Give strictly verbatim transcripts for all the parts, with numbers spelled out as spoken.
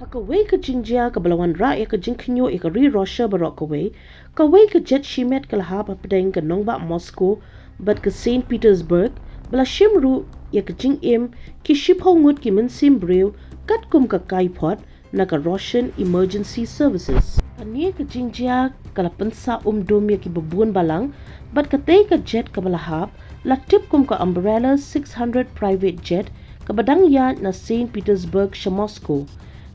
Ha kawei ka jingjia kaba la wanrah ïa ka jingkhynñiuh ïa ka ri Russia baroh kawei, kawei ka jet shimet ka la hap hapdeng ka nongbah Moscow bad ka Saint Petersburg, ba la shim ruh ïa ka jingim ki shiphew ngut ki mynsiem briew katkum ka kaiphod na ka Russian Emergency Services. Kane ka jingjia ka la pynsah umdum ïa kiba bun balang, bad katei ka jet kaba la hap la tip kum ka Umbrella six hundred private jet kaba dang ïaid na Saint Petersburg sha Moscow.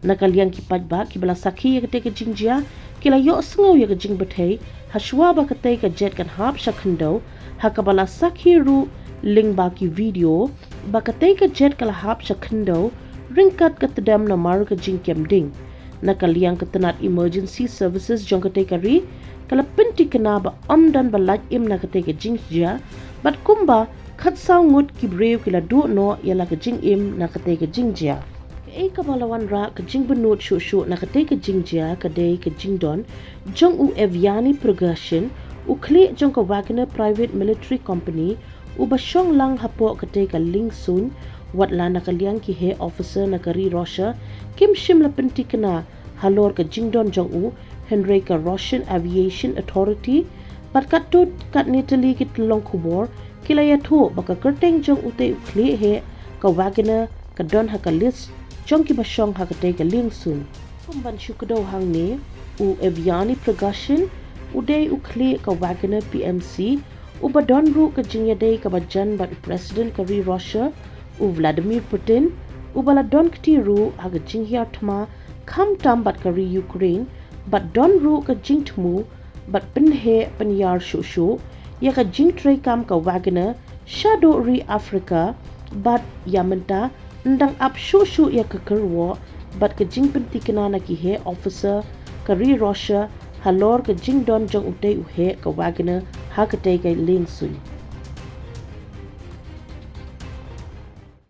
Na ka liang ki paidbah kiba la sakhi ïa katei ka jingjia, ki la ïohsngew ïa ka jingbthei hashwa ba katei ka jet kan hap sha khyndew, ha kaba la sakhi ruh lyngba ki video ba katei ka jet ka la hap sha khyndew ryngkat ka tdem namar ka jingkem ding. Na ka liang ka tnat Emergency Services jong katei ka ri, ka la pynthikna ba ym don ba lait im na katei ka jingjia, bad kumba khatsaw ngut ki briew ki la duh noh ïa la ka jingim na katei ka jingjia. Kaei kaba la wanrah ka jingbynnud shuh shuh na katei ka jingjia ka dei ka jingdon jong u Evgeny Prigozhin, u khlieh jong ka Wagner Private Military Company, uba shong lang hapoh katei ka liengsuiñ, wat la na ka liang ki heh officer na ka ri Russia kim shym la pynthikna halor ka jingdon jong u, hynrei ka Russian Aviation Authority bad katto katne tylli ki tyllong khubor ki la ïathuh ba ka kyrteng jong utei u khlieh heh ka Wagner ka don ha ka list jong kiba shong ha katei ka liengsuiñ. Kum ban shu kdew hangne, u Evgeny Prigozhin u dei u khlieh ka Wagner P M C, uba don ruh ka jingïadei kaba jan bad u President ka ri Russia, u Vladimir Putin, uba la don kti ruh ha ka jinghiar thma khamtam bad ka ri Ukraine, bad don ruh ka jingthmu bad pynheh pynïar shuh shuh ïa ka jingtreikam ka Wagner shaduh ri Africa, bad ïa mynta yn dang ap shuh shuh ïa ka kyrwoh bad ka jingpynthikna na ki heh officer ka ri Russia halor ka jingdon jong utei u heh ka Wagner ha katei ka liengsuiñ.